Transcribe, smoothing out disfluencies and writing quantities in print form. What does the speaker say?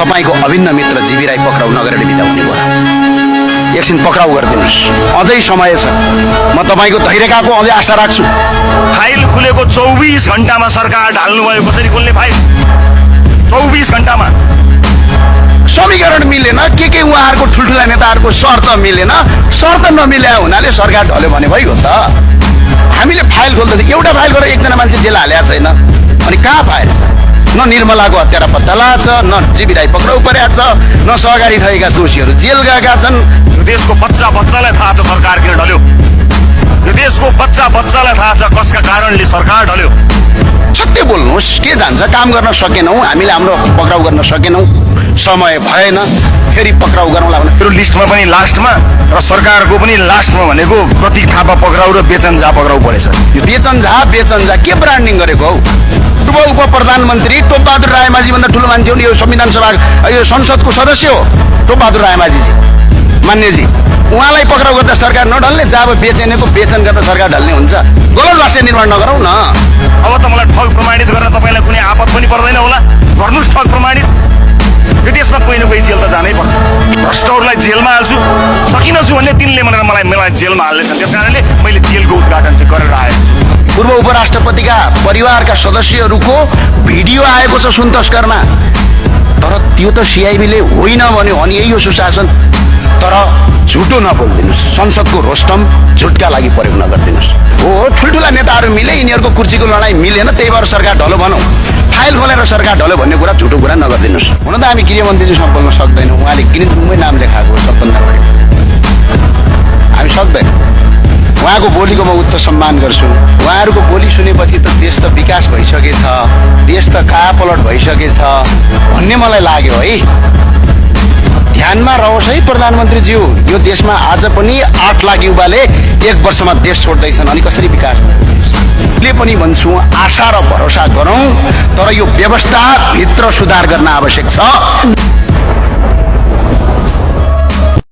तपाईको अभिन्न मित्र जीवी राई पक्राउ नगरेर बिदा हुने भयो। एकछिन पक्राउ गरिदिनुस्, अझै समय छ। म तपाईको धैर्यकाको अझै आशा राख्छु। फाइल खुलेको 24 घण्टामा सरकार ढाल्नुभयो। कसरी खुल्ने फाइल? 24 घण्टामा समीकरण मिलेन, के उहाँहरूको ठुल्ठुला नेताहरूको शर्त मिलेन। शर्त नमिल्या हुनाले सरकार ढल्यो भने भइगयो त। हामीले फाइल खोल्दै एउटा फाइल गरेर एकजना मान्छे जेल हालेको छैन। अनि कहाँ फाइल छ? न निर्मलाको हत्यारा पत्ता लाग्छ, न जीवी राई पक्राउ परेको छ, न सहकारी ठगेका दोषीहरू जेल गएका छन्। यो देशको बच्चा बच्चालाई थाहा छ सरकार किन ढल्यो। यो देशको बच्चा बच्चालाई थाहा छ कसका कारणले सरकार ढल्यो। सत्य बोल्नुहोस्, के जान्छ? काम गर्न सकेनौँ, हामीले हाम्रो पक्राउ गर्न सकेनौँ, समय भएन, फेरि पक्राउ गरौँला भने मेरो लिस्टमा पनि लास्टमा र सरकारको पनि लास्टमा भनेको प्रतीक थापा पक्राउ र बेचन झा पक्राउ परेछ। यो बेचन झा के ब्रान्डिङ गरेको हौ? पूर्व उप प्रधानमन्त्री टोपबहादुर रायमाझी भन्दा ठुलो मान्छे हुन्। यो संविधान सभा, यो संसदको सदस्य हो टोपबहादुर रायमाझीजी, मान्यजी। उहाँलाई पक्राउ गर्दा सरकार नढल्ने, जब बेचेनेको बेचन गर्दा सरकार ढल्ने हुन्छ? गलत राष्ट्र निर्माण नगरौँ न। अब त मलाई ठग प्रमाणित गर्न तपाईँलाई कुनै आपत पनि पर्दैन होला। गर्नुहोस् ठग प्रमाणित। यो देशमा कोही न कोही जेल त जानै पर्छ। भ्रष्टहरूलाई जेलमा हाल्छु, सकिनछु भन्ने तिनले भनेर मलाई जेलमा हाल्नेछन्। त्यस कारणले मैले जेलको उद्घाटन चाहिँ गरेर आएको छु। पूर्व उपराष्ट्रपतिका परिवारका सदस्यहरूको भिडियो आएको छ सुन तस्करमा। तर त्यो त सिआइबीले होइन भन्यो अनि यही हो सुशासन। तर झुटो नबोलिदिनुहोस्, संसदको रोस्टम झुटका लागि प्रयोग नगरिदिनुहोस्। हो, ठुल्ठुला नेताहरू मिले, यिनीहरूको कुर्सीको लडाइँ मिलेन, त्यही भएर सरकार ढल्यो भनौँ। फाइल खोलेर सरकार ढल्यो भन्ने कुरा झुटो कुरा नगरिदिनुहोस्। हुन त हामी गृहमन्त्रीजीसँग बोल्न सक्दैनौँ, उहाँले गिरिजमै नाम लेखाएको सबभन्दा बढी। हामी सक्दैनौँ। उहाँको बोलीको म उच्च सम्मान गर्छु। उहाँहरूको बोली सुनेपछि त देश त विकास भइसकेछ, देश त कायापलट भइसकेछ भन्ने मलाई लाग्यो है। ध्यानमा रहोस् है प्रधानमन्त्रीज्यू, यो देशमा आज पनि 8 लाख युवाले 1 वर्षमा देश छोड्दैछन्। अनि कसरी विकास ले पनि भन्छु, आशा र भरोसा गरौँ, तर यो व्यवस्था भित्र सुधार गर्न आवश्यक छ।